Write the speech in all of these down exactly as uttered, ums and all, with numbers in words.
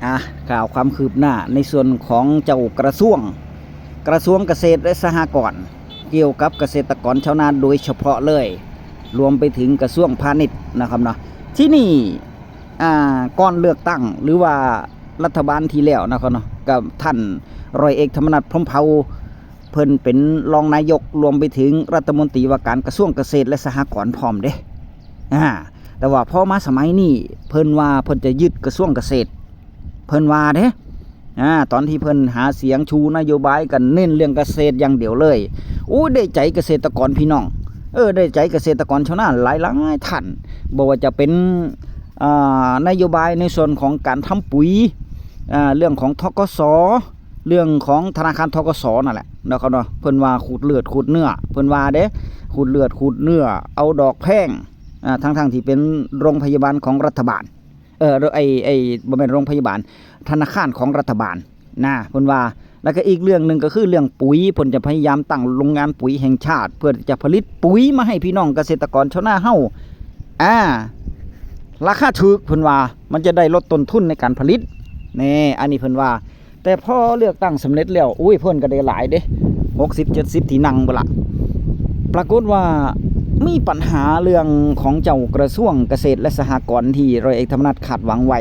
อ่ะ ข่าวความคืบหน้าในส่วนของเจ้ากระทรวง กระทรวงเกษตรและสหกรณ์ เกี่ยวกับเกษตรกรชาวนาโดยเฉพาะเลย รวมไปถึงกระทรวงพาณิชย์นะครับเนาะ ที่นี่ อ่า ก่อนเลือกตั้งหรือว่ารัฐบาลที่แล้วนะครับเนาะ กับท่านร้อยเอกธรรมนัฐ พรหมเผ่า เพิ่นเป็นรองนายก รวมไปถึงรัฐมนตรีว่าการกระทรวงเกษตรและสหกรณ์พร้อมเด้ อ่า แต่ว่าพอมาสมัยนี้ เพิ่นว่าเพิ่นจะยึดกระทรวงเกษตร เพิ่นว่าเด้ อ่า ตอนที่เพิ่นหาเสียงชูนโยบายกันเน้นเรื่องเกษตรอย่างเดียวเลย โอ้ ได้ใจเกษตรกรพี่น้อง เออ ได้ใจเกษตรกรชาวนาหลายๆท่าน บ่ว่าจะเป็น อ่า นโยบายในส่วนของการทำปุ๋ย อ่า เรื่องของ ธกส เรื่องของธนาคาร ธกส นั่นแหละนะครับเนาะ เพิ่นว่าขูดเลือดขูดเนื้อ เพิ่นว่าเด้ ขูดเลือดขูดเนื้อ เอาดอกแพง อ่า ทั้งๆที่เป็นโรงพยาบาลของรัฐบาล เออ ไอ้ ไอ้ บ่แม่นโรงพยาบาล ธนาคารของรัฐบาลนะ เพิ่นว่า แล้วก็อีกเรื่องหนึ่งก็คือเรื่องปุ๋ย เพิ่นจะพยายามตั้งโรงงานปุ๋ยแห่งชาติ เพื่อจะผลิตปุ๋ยมาให้พี่น้องเกษตรกรชาวนาเฮา อ่า ราคาถูก เพิ่นว่า มันจะได้ลดต้นทุนในการผลิต แน่ อันนี้เพิ่นว่า แต่พอเลือกตั้งสำเร็จแล้ว อุ้ย เพิ่นก็ได้หลายเด้ หกสิบ เจ็ดสิบ ที่นั่งพุ้นละ ปรากฏว่ามีปัญหาเรื่องของเจ้ากระทรวงเกษตรและสหกรณ์ที่ร้อยเอกธรรมนัฐคาดหวังไว้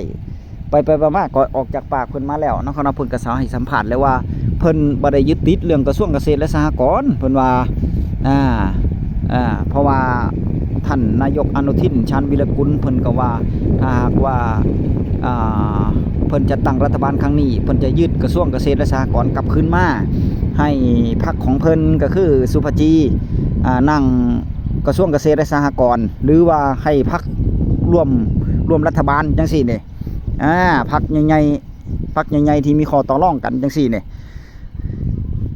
ไปไปมาๆ ก็ออกจากปากเพิ่นมาแล้วเนาะครับเนาะ เพิ่นก็สาให้สัมภาษณ์แล้วว่า เพิ่นบ่ได้ยึดติดเรื่องกระทรวงเกษตรและสหกรณ์ เพิ่นว่า อ่า อ่า เพราะว่าท่านนายกอนุทิน ชาญวีรกูล เพิ่นก็ว่า ถ้าหากว่า อ่า เพิ่นจัดตั้งรัฐบาลครั้งนี้ เพิ่นจะยึดกระทรวงเกษตรและสหกรณ์กลับคืนมา ให้พรรคของเพิ่นก็คือสุภาจี อ่า นั่งกระทรวงเกษตรและสหกรณ์ หรือว่าให้พรรคร่วม ร่วมรัฐบาลจังซี้นี่ อ่า พรรคใหญ่ๆ พรรคใหญ่ๆ ที่มีข้อต่อรองกันจังซี้นี่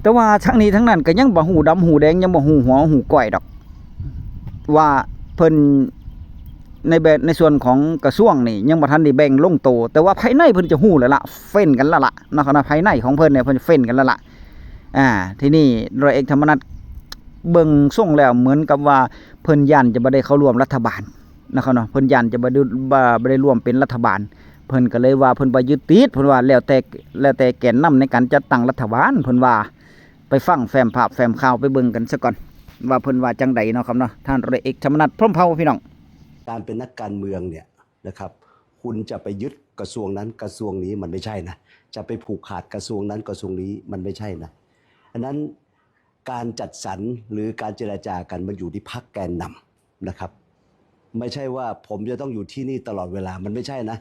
แต่ว่าทั้งนี้ทั้งนั้นก็ยังบ่ฮู้ดำฮู้แดง ยังบ่ฮู้หัวฮู้ก้อยดอก ว่าเพิ่นในแบบ ในส่วนของกระทรวงนี่ยังบ่ทันได้แบ่งลงโต แต่ว่าภายในเพิ่นจะฮู้แล้วล่ะ เฟ้นกันแล้วล่ะเนาะครับเนาะ ภายในของเพิ่นเนี่ยเพิ่นเฟ้นกันแล้วล่ะ อ่า ทีนี้ร้อยเอกธรรมนัฐเบิ่งทรงแล้วเหมือนกับว่าเพิ่นย้านจะบ่ได้เข้าร่วมรัฐบาลนะครับเนาะ เพิ่นย้านจะบ่ได้ บ่ บ่ได้ร่วมเป็นรัฐบาล เพิ่นก็เลยว่าเพิ่นบ่ยึดติด เพิ่นว่าแล้วแต่ แล้วแต่แกนนำในการจัดตั้งรัฐบาล เพิ่นว่า ไปฟังแฟ้มภาพแฟ้มข่าวไปเบิ่งกันซะก่อน ว่าเพิ่นว่าจังใดเนาะครับเนาะ ท่านร้อยเอกธรรมนัฐ พรหมเผ่า พี่น้อง การเป็นนักการเมืองเนี่ยนะครับ คุณจะไปยึดกระทรวงนั้นกระทรวงนี้มันไม่ใช่นะ จะไปผูกขาดกระทรวงนั้นกระทรวงนี้มันไม่ใช่นะ อันนั้นการจัดสรรหรือการเจรจากันมันอยู่ที่พรรคแกนนำนะครับ ไม่ใช่ว่าผมจะต้องอยู่ที่นี่ตลอดเวลา มันไม่ใช่นะ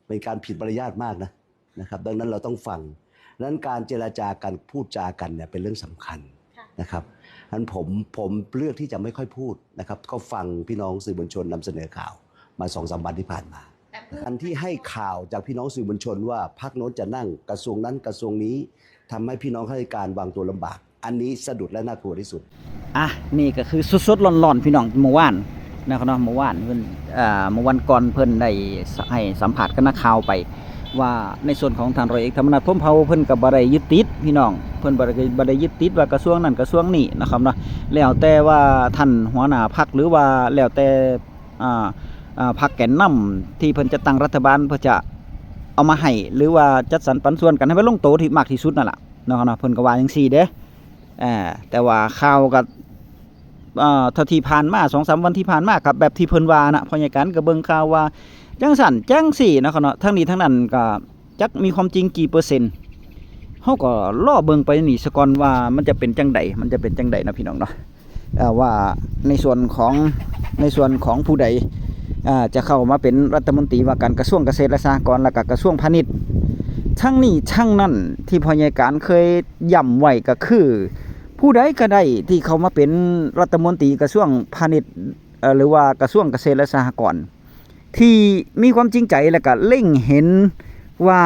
เป็นการผิดมารยาทมากนะนะครับ ดังนั้นเราต้องฟัง นั้นการเจรจากันพูดจากันเนี่ยเป็นเรื่องสำคัญ ค่ะ นะครับนั้นผมผมเลือกที่จะไม่ค่อยพูดนะครับ ก็ฟังพี่น้องสื่อมวลชนนำเสนอข่าวมาสองสามวันที่ผ่านมา แต่เพื่อ การที่ให้ข่าวจากพี่น้องสื่อมวลชนว่าพรรคโน้นจะนั่งกระทรวงนั้นกระทรวงนี้ทำให้พี่น้องข้าราชการวางตัวลำบาก อันนี้สะดุดและน่ากลัวที่สุด อ่ะ นี่ก็คือสดๆร้อนๆพี่น้อง เมื่อวานนะครับเนาะ เมื่อวานเพิ่น อ่า เมื่อวันก่อนเพิ่นได้ให้สัมภาษณ์กับนักข่าวไป ว่าในส่วนของท่านร้อยเอกธรรมนัฐ พรหมเผ่า เพิ่นก็บ่ได้ยึดติดพี่น้อง เพิ่นบ่ได้ บ่ได้ยึดติดว่ากระทรวงนั้นกระทรวงนี้นะครับเนาะ แล้วแต่ว่าท่านหัวหน้าพรรค หรือว่าแล้วแต่ อ่า อ่า พรรคแกนนำที่เพิ่นจะตั้งรัฐบาล เพิ่นจะเอามาให้ หรือว่าจัดสรรปันส่วนกันให้มันลงโตที่มากที่สุดนั่นล่ะเนาะครับเนาะ เพิ่นก็ว่าจังซี่เด้ อ่า แต่ว่าข่าวก็ เอ่อ เท่าที่ผ่านมา สองสามวันที่ผ่านมา กับแบบที่เพิ่นว่านะ พ่อใหญ่กันก็เบิ่งข่าวว่าจังซั่นจังซี่เนาะครับเนาะ ทั้งนี้ทั้งนั้นก็จักมีความจริงกี่เปอร์เซ็นต์ เฮาก็รอเบิ่งไปนี่ซะก่อนว่ามันจะเป็นจังใด มันจะเป็นจังใดเนาะพี่น้องเนาะ เอ่อ ว่าในส่วนของ ในส่วนของผู้ใด อ่า จะเข้ามาเป็นรัฐมนตรีว่าการกระทรวงเกษตรและสหกรณ์ และก็กระทรวงพาณิชย์ ทั้งนี้ทั้งนั้นที่พ่อใหญ่การเคยย้ำไว้ก็คือ ผู้ใดก็ได้ที่เข้ามาเป็นรัฐมนตรีกระทรวงพาณิชย์ เอ่อ หรือว่ากระทรวงเกษตรและสหกรณ์ ที่มีความจริงใจและก็เล็งเห็นว่า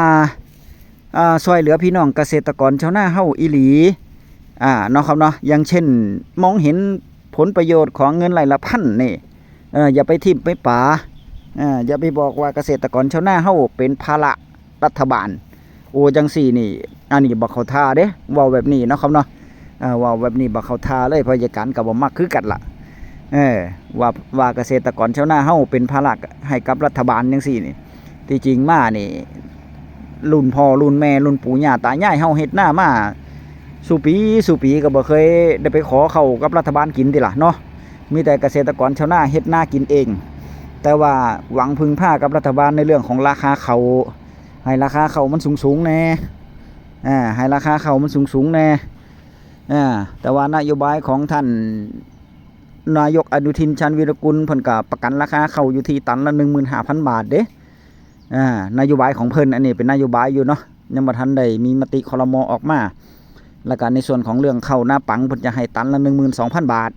อ่า ช่วยเหลือพี่น้องเกษตรกรชาวนาเฮาอีหลี อ่า เนาะครับเนาะ อย่างเช่น มองเห็นผลประโยชน์ของเงินไร่ละพันนี่ เอ่อ อย่าไปถิ่มไปป๋า เอ่อ อย่าไปบอกว่าเกษตรกรชาวนาเฮาเป็นภาระรัฐบาล โอ้ จังซี่นี่ อันนี้บ่เข้าท่าเด้ เว้าแบบนี้เนาะครับเนาะ เอ่อ เว้าแบบนี้บ่เข้าท่าเลย พ่อใหญ่การก็บ่มักคือกันล่ะ เออ ว่า ว่าเกษตรกรชาวนาเฮาเป็นภาระให้กับรัฐบาลจังซี่นี่ ที่จริงมานี่ รุ่นพ่อรุ่นแม่รุ่นปู่ย่าตายายเฮาเฮ็ดนามาสู่ปีสู่ปีก็บ่เคยได้ไปขอเข้ากับรัฐบาลกินติล่ะเนาะ มีแต่เกษตรกรชาวนาเฮ็ดนากินเอง แต่ว่าหวังพึ่งพากับรัฐบาลในเรื่องของราคาเข้า ให้ราคาเข้ามันสูงๆแน่ อ่า ให้ราคาเข้ามันสูงๆแน่ อ่า แต่ว่านโยบายของท่านนายกอนุทิน ชาญวีรกูล เพิ่นก็ประกันราคาเข้าอยู่ที่ตันละ หนึ่งหมื่นห้าพันบาทเด้ อ่า นโยบายของเพิ่น อันนี้เป็นนโยบายอยู่เนาะ ยังบ่ทันได้มีมติ ครม. ออกมา แล้วก็ในส่วนของเรื่องเข้านาปัง เพิ่นจะให้ตันละ หนึ่งหมื่นสองพันบาท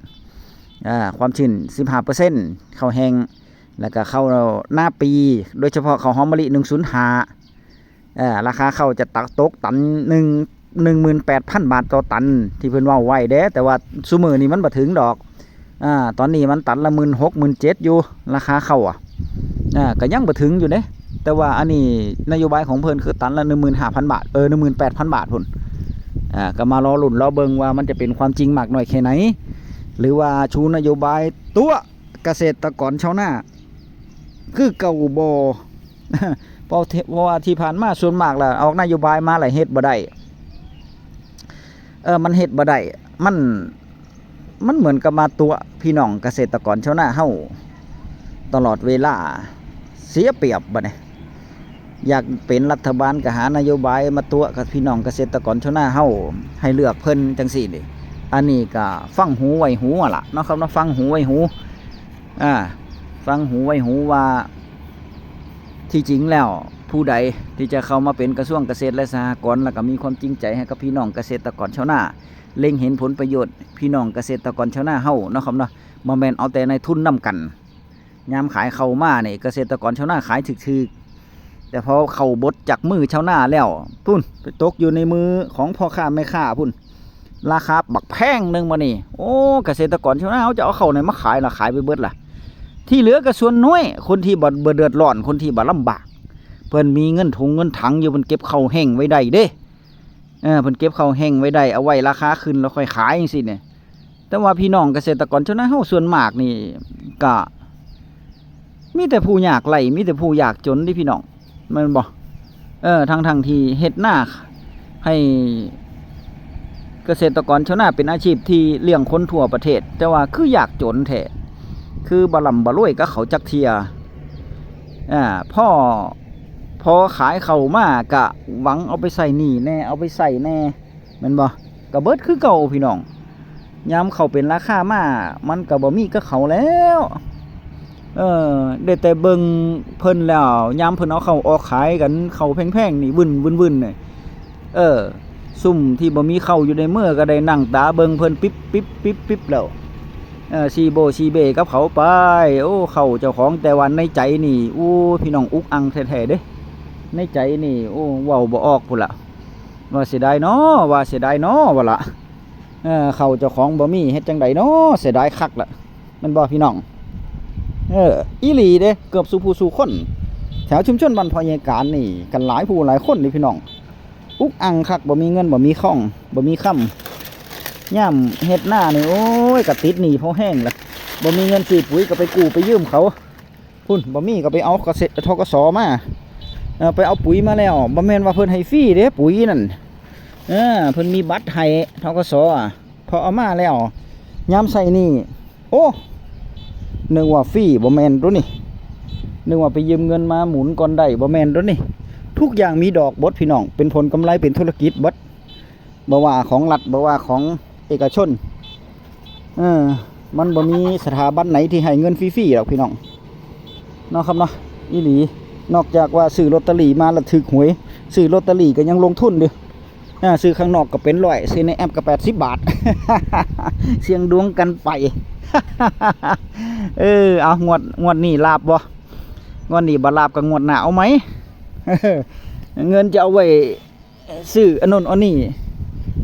อ่า ความชื้น สิบห้าเปอร์เซ็นต์ เข้าแห้ง แล้วก็เข้านาปี โดยเฉพาะเข้าหอมมะลิ หนึ่งศูนย์ห้า เอ่อ ราคาเข้าจะตักตกตันหนึ่ง หนึ่งหมื่นแปดพันบาทต่อตัน ที่เพิ่นเว้าไว้เด้ แต่ว่าซุมื้อนี้มันบ่ถึงดอก อ่า ตอนนี้มันตันละ หมื่นหก หมื่นเจ็ดอยู่ ราคาเข้าอ่ะ อ่า ก็ยังบ่ถึงอยู่เด้ แต่ว่าอันนี้นโยบายของเพิ่นคือตันละ หนึ่งหมื่นห้าพันบาท เออ หนึ่งหมื่นแปดพันบาทพุ้น อ่า ก็มารอลุ้นรอเบิ่งว่ามันจะเป็นความจริงมากน้อยแค่ไหน หรือว่าชูนโยบายตั๋วเกษตรกรชาวนา คือเก่าบ่ เพราะที่ เพราะว่าที่ผ่านมาส่วนมากแล้วออกนโยบายมาแล้วเฮ็ดบ่ได้ เออ มันเฮ็ดบ่ได้ มัน มันเหมือนกับมาตั๋วพี่น้องเกษตรกรชาวนาเฮาตลอดเวลา เสียเปรียบบัดนี้ อยากเป็นรัฐบาลก็หานโยบายมาตั๋วกับพี่น้องเกษตรกรชาวนาเฮา ให้เลือกเพิ่นจังซี่นี่ อันนี้ก็ฟังหูไว้หูอะล่ะเนาะครับเนาะ ฟังหูไว้หู อ่า ฟังหูไว้หูว่า ที่จริงแล้วผู้ใดที่จะเข้ามาเป็นกระทรวงเกษตรและสหกรณ์ แล้วก็มีความจริงใจให้กับพี่น้องเกษตรกรชาวนา เล็งเห็นผลประโยชน์พี่น้องเกษตรกรชาวนาเฮาเนาะครับเนาะ บ่แม่นเอาแต่นายทุนนำกัน ยามขายเข้ามานี่เกษตรกรชาวนาขายถูกๆ แต่พอเข้าบดจากมือชาวนาแล้วพุ้น ไปตกอยู่ในมือของพ่อค้าแม่ค้าพุ้น ราคาบักแพงหนึ่งมื้อนี้ โอ้ เกษตรกรชาวนาเขาจะเอาเข้าไหนมาขายล่ะ ขายไปเบิดล่ะ ที่เหลือก็ส่วนน้อย คนที่บ่ บ่เดือดร้อน คนที่บ่ลำบาก เพิ่นมีเงินถุงเงินถังอยู่ เพิ่นเก็บเข้าแห้งไว้ได้เด้ เออ เพิ่นเก็บเข้าแห้งไว้ได้ เอาไว้ราคาขึ้นแล้วค่อยขายจังซี่เนี่ย แต่ว่าพี่น้องเกษตรกรชาวนาเฮาส่วนมากนี่ก็มีแต่ผู้ยากไร้ มีแต่ผู้ยากจนเด้พี่น้อง แม่นบ่ เออ ทั้งๆที่เฮ็ดนาให้เกษตรกรชาวนาเป็นอาชีพที่เลี้ยงคนทั่วประเทศ แต่ว่าคือยากจนแท้ คือบ่ร่ำบ่รวยกับเขาจักเทื่อ อ่า พอ พอขายเข้ามากะหวังเอาไปใช้หนี้แน่ เอาไปใช้แน่ แม่นบ่ ก็เบิดคือเก่าพี่น้อง ยามเข้าเป็นราคามา มันก็บ่มีกับเขาแล้ว เออ ได้แต่เบิ่งเพิ่นแล้ว ยามเพิ่นเอาเข้าออกขายกัน เข้าแพงๆนี่ วึ่นๆๆนี่ เออ ซุมที่บ่มีเข้าอยู่ในมือก็ได้นั่งตาเบิ่งเพิ่นปิ๊บปิ๊บปิ๊บปิ๊บแล้ว เออ ซีโบซีเบกับเขาไป โอ้ เข้าเจ้าของ แต่ว่าในใจนี่ โอ้ พี่น้อง อุกอังแท้ๆเด้ ในใจนี่ โอ้ เว้าบ่ออกพุ้นล่ะ ว่าเสียดายน้อ ว่าเสียดายน้อ ว่าล่ะ เออ เข้าเจ้าของบ่มี เฮ็ดจั่งใดน้อ เสียดายคักล่ะ แม่นบ่พี่น้อง เออ อีหลีเด้ เกือบสู่ผู้สู่คน แถวชุมชนบ้านพ่อใหญ่การนี่ กันหลายผู้หลายคนนี่พี่น้อง อุกอังคัก บ่มีเงิน บ่มีคอง บ่มีคำ ยามเฮ็ดนานี่ โอ้ย ก็ติดหนี้พอแฮงล่ะ บ่มีเงินซื้อปุ๋ยก็ไปกู้ไปยืมเขา พุ้น บ่มีก็ไปเอาเกษตร ธ.ก.ส. มา เออ ไปเอาปุ๋ยมาแล้ว บ่แม่นว่าเพิ่นให้ฟรีเด้ ปุ๋ยนั่น เออ เพิ่นมีบัตรให้ ธ.ก.ส. อะ พอเอามาแล้ว ยามใช้หนี้ โอ้ นึกว่าฟรี บ่แม่นตัวนี้ นึกว่าไปยืมเงินมาหมุนก่อนได้ บ่แม่นตัวนี้ ทุกอย่างมีดอกเบิดพี่น้อง เป็นผลกำไร เป็นธุรกิจเบิด บ่ว่าของรัฐ บ่ว่าของเอกชน เออ มันบ่มีสถาบันไหนที่ให้เงินฟรีๆดอกพี่น้อง เนาะครับเนาะ อีหลี นอกจากว่าซื้อลอตเตอรี่มาแล้วถูกหวย ซื้อลอตเตอรี่ก็ยังลงทุนอยู่ อ่า ซื้อข้างนอกก็เป็นร้อย ซื้อในแอปก็แปดสิบบาท เสี่ยงดวงกันไป เออ เอา งวด งวดนี้หลาบบ่ งวดนี้บ่หลาบก็งวดหน้าเอาไหม เงินจะเอาไว้ ซื้ออันนั้นอันนี้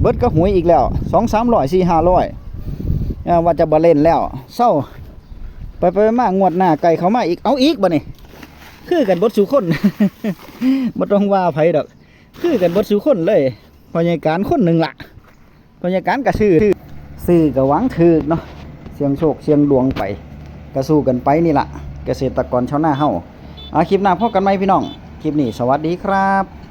เบิดกับหวยอีกแล้ว สองสามร้อย สี่ห้าร้อย อ่า ว่าจะบ่เล่นแล้ว เซา ไปไปมางวดหน้าใกล้เข้ามาอีก เอาอีกบัดนี้ คือกันเบิดสู่คน บ่ต้องว่าไผดอก คือกันเบิดสู่คนเลย พ่อใหญ่การคนหนึ่งล่ะ พ่อใหญ่การก็ซื้อ ซื้อก็หวังถูกเนาะ เสี่ยงโชคเสี่ยงดวงไป ก็สู้กันไปนี่ล่ะ เกษตรกรชาวนาเฮา อ่า คลิปหน้าพบกันใหม่พี่น้อง คลิปนี้สวัสดีครับ